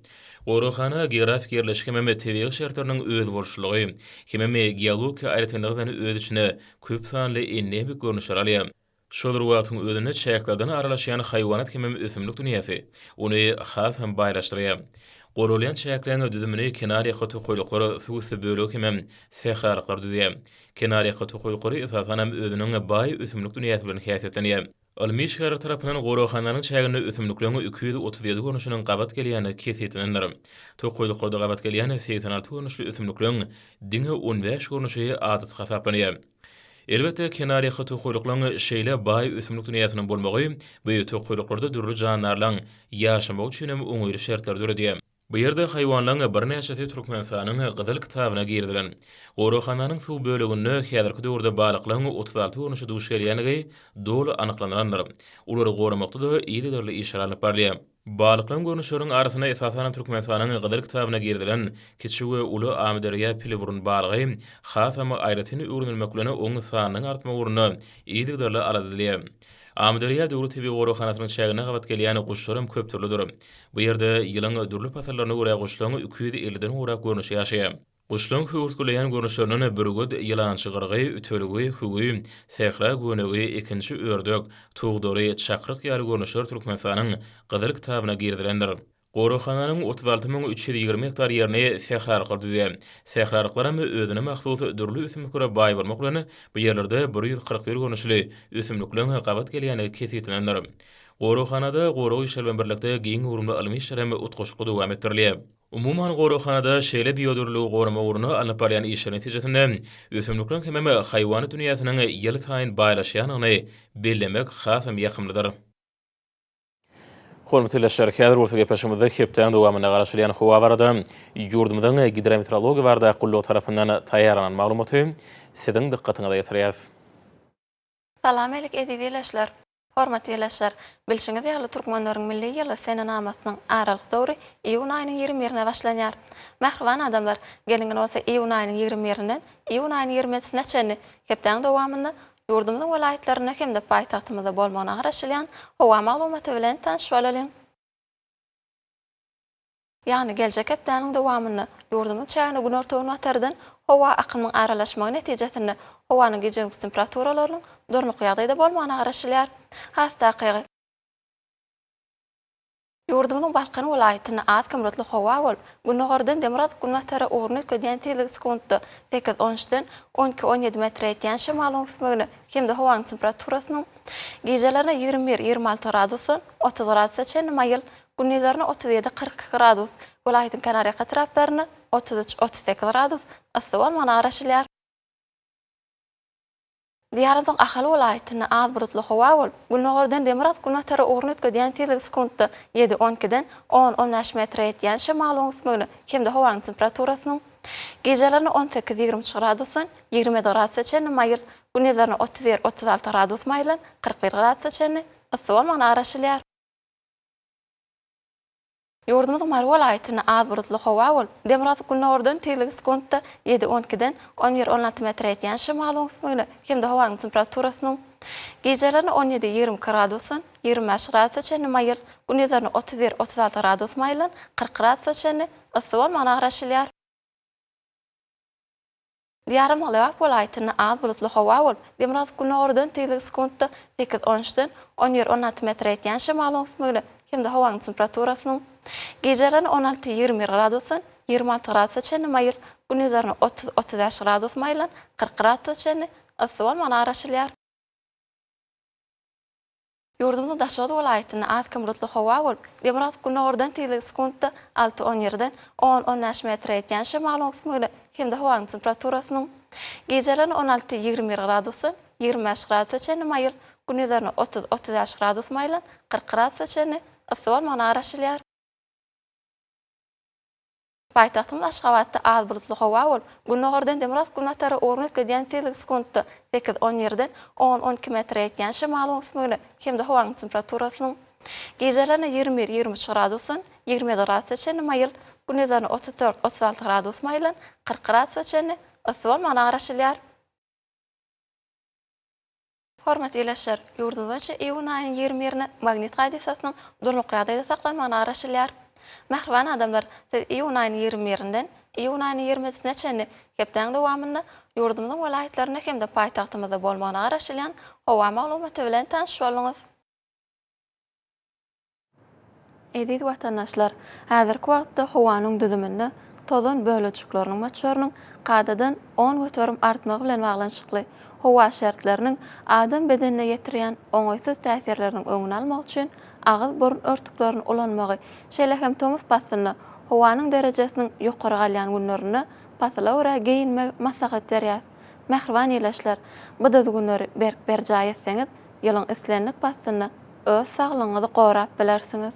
Speaker 1: Goraghana geografik ýerleşik hemem tebigy şertleriniň özboluşlylygy, hemem geologik aýratynlygy bilen öz içine köp sanly endemik görnüşleri alýar. Şol bir wagtyň özünde çäklerden aralaşýan haýwanat hemem ösümlik dünýäsi ony has hem baýlaşdyrýar. Goralýan çäkleň düzümini kenarýaka tokaýlyklar, suw üsti bölegi hemem sähralyklar düzýär. Kenarýaka tokaýlyklary esasan hem özüniň baý ösümlik dünýäsi bilen häsiýetlenýär. Ylmy işgärler tarapyndan goraghananyň çäginde ösümlikleň 237 görnüşiniň gabat gelýändigi kesgitlenendir. Tokaýlyklarda gabat gelýän 86 görnüşli ösümlikleň diňe on bäş görnüşi adaty hasaplanýar. Elbetde, kenarýaka tokaýlyklaryň şeýle baý ösümlik dünýäsiniň bolmagy bu tokaýlyklarda dürli jandarlaryň ýaşamagy üçin hem oňaýly şertleri döredýär. Bu ýerde haýwanlaryň birnäçesi Türkmenistanyň Gyzyl kitabyna girizilen. Goraghananyň suw böleginde häzirki döwürde balyklaryň 36 görnüşi duş gelýändigi doly anyklanylandyr. Olary goramakda-da yzygiderli işler alnyp barylýar. Balyklaryň görnüşleriniň arasynda esasanam Türkmenistanyň Gyzyl kitabyna girizilen kiçi we uly Amyderýa piliburun balygy hasam aýratyn öwrenilmek bilen oň sanynyň artmagy ugrunda yzygiderli alada edilýär. Amyderýa döwlet tebigy goraghanasynyň çäginde gabat gelýän guşlar hem köpdürlüdir. Bu ýerde ýylyň dürli pasyllaryna görä guşlaryň 250-den gowrak görnüşi ýaşaýar. Guşlaryň höwürtgeleýän görnüşlerinden bürgüt, ýylançy gyrgy, ütelgi, hüwi, sähra gönegi, ikinji ördek, tugdary, çakryk ýaly görnüşler Türkmenistanyň Gyzyl kitabyna girizilendir. Goraghananyň 36 320 gektar ýerini sähralyklar düzýär. Sähralyklar hem özüne mahsus dürli ösümliklere baý bolmak bilen, bu ýerlerde 141 görnüşli ösümlikleriň gabat gelýändigi kesgitlenendir. Goraghanada gorag işleri bilen birlikde giň göwrümli ylmy işler hem utgaşykly dowam etdirilýär. Umuman, goraghanada şeýle biodürlüligi goramak ugrunda alnyp barýan işler netijesinde ösümlikleriň hemem haýwanat dünýäsiniň ýylsaýyn baýlaşýandygyny bellemek hasam ýakymlydyr. Hormatly ildeşler, häzir bolsa gepleşigimizde hepdäniň dowamynda garaşylýan howa barada ýurdumyzyň Gidrometeorologiýa baradaky gullugy tarapyndan taýýarlanan maglumaty siziň dykgatyňyza ýetirýäris.
Speaker 4: Salam alik eziz ildeşler! Hormatly ildeşler! Bilşiňiz ýaly türkmenleriň milli ýyly senenamasynyň aralyk döwri iýun aýynyň 21 birine başlanýar. Mähriban adamlar, geliň indi bolsa iýun aýynyň 21 birinden iýun aýynyň 27-sine çenli hepdäň dowamynda ýurdumyzyň welaýatlarynda hem-de paýtagtymyzda bolmagyna garaşylýan howa maglumaty bilen tanyş bolalyň. Ýagny geljek hepdäniň dowamynda ýurdumyz çägine günorta-günbatardan howa akymyň aralaşmagy netijesinde howanyň gije-gündiz temperaturalarynyň durnukly ýagdaýda bolmagyna garaşylýar. Has takygy, ýurdumyzyň Balkan welaýatynda az-kem bulutly howa bolup, gündogardan demirgazyk-günbatara ugruny üýtgedýän tizligi sekuntda sekiz, on üçden on iki, on ýedi metre ýetýän şemalyň öwüsmegine hem-de howanyň temperaturasynyň gijelerine 21, 26 gradusdan 30 gradusa çenli maýyl, Gündizlerine 37, 42 gradus, welaýatyň kenarýaka etraplarynda 33, 38 gradus yssy bolmagyna garaşylýar. Diýarymyzyň Ahal welaýatynda az bulutly howa bolup, gündogardan demirgazyk-günbatara ugruny üýtgedýän tizligi sekuntda ýedi, on ikiden on, on bäş metre ýetýän şemalyň öwüsmegine hem-de howanyň temperaturasynyň gijelerine 18, 23 gradusdan 27 gradusa çenli maýyl, gündizlerine 31, 36 gradus maýyldan 41 gradusa çenli. yssy bolmagyna garaşylýar. Ýurdumyzyň Mary welaýatynda az bulutly howa bolup, demirgazyk-gündogardan tizligi sekuntda ýedi on ikiden on bir on alty metre ýetýän şemalyň öwüsmegine hem-de howanyň temperaturasynyň gijelerine on ýedi 22 gradusdan 25 gradusa çenli maýyl, gündizlerine 31 36 gradus maýyldan 40 gradusa çenli yssy bolmagyna garaşylýar. Diýarymyzyň Lebap welaýatynda az bulutly howa bolup, demirgazyk-gündogardan tizligi sekuntda sekiz on üçden on bir on alty metre ýetýän şemalyň öwüsmegine hem-de howanyň temperaturasynyň gijelerine on alty 21 gradusdan 26 gradusa çenli maýyl, gündizlerine 30 35 gradus maýyldan 40 gradusa çenli yssy bolmagyna garaşylýar. Ýurdumyzyň Daşoguz welaýatynda az-kem bulutly howa bolup, demirgazyk-gündogardan tizligi sekuntda alty on ýerden on, on bäş metre ýetýän şemalyň öwüsmegine hem-de howanyň temperaturasynyň gijelerine on alty, 21 gradusdan 25 gradusa çenli maýyl, gündizlerine 30, 35 gradus maýyldan 40 gradusa çenli yssy bolmagyna garaşylýar. Paýtagtymyz Aşgabatda az bulutly howa bolup, gündogardan demirgazyk-günbatara ugruny üýtgedýän tizligi sekuntda sekiz, on birden on, on iki metre ýetýän şemalyň öwüsmegine hem-de howanyň temperaturasynyň gijelerine 21, 23 gradusdan 27 gradusa çenli maýyl, gündizlerine 34, 36 gradus maýyldan 40 gradusa çenli yssy bolmagyna garaşylýar. Hormatly ildeşler, ýurdumyz boýunça iýun aýynyň 20 birine magnit hadysasynyň durnukly ýagdaýda saklanmagyna garaşylýar. Mähriban adamlar, siz iýun aýynyň 20 birinden iýun aýynyň 20 ýedisine çenli hepdäniň dowamynda ýurdumyzyň welaýatlarynda hem-de paýtagtymyzda bolmagyna garaşylýan howa maglumaty bilen tanyş bolduňyz. Eziz watandaşlar, häzirki wagtda howanyň düzüminde tozan bölejikleriniň möçberiniň kadadan 10% artmagy bilen baglanyşykly howa şertleriniň adam bedenine ýetirýän oňaýsyz täsirleriniň öňüni almak üçin agyz-burun örtüklerini ulanmagy, şeýle hem tomus paslynda howanyň derejesiniň ýokary galýan günlerinde pasyla görä geýinmegi maslahat berýäris. Mähriban ildeşler, bu düzgünleri berk berjaý etseňiz, ýylyň islendik paslynda öz saglygyňyzy gorap bilersiňiz.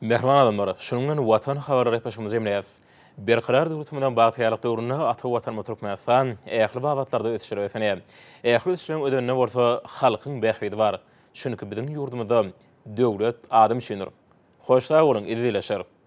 Speaker 1: Mähriban adamlar, şunuň bilen Watan habarlary gepleşigimizi jemleýäris. Berkarar döwletimiziň bagtyýarlyk döwründe ata Watanymyz Türkmenistan ähli babatlarda ösüşlere beslenýär. Ähli ösüşleriň özeninde bolsa halkyň bähbidi bar. Çünki biziň ýurdumyzda döwlet adam üçindir. Hoş sag boluň, eziz ildeşler!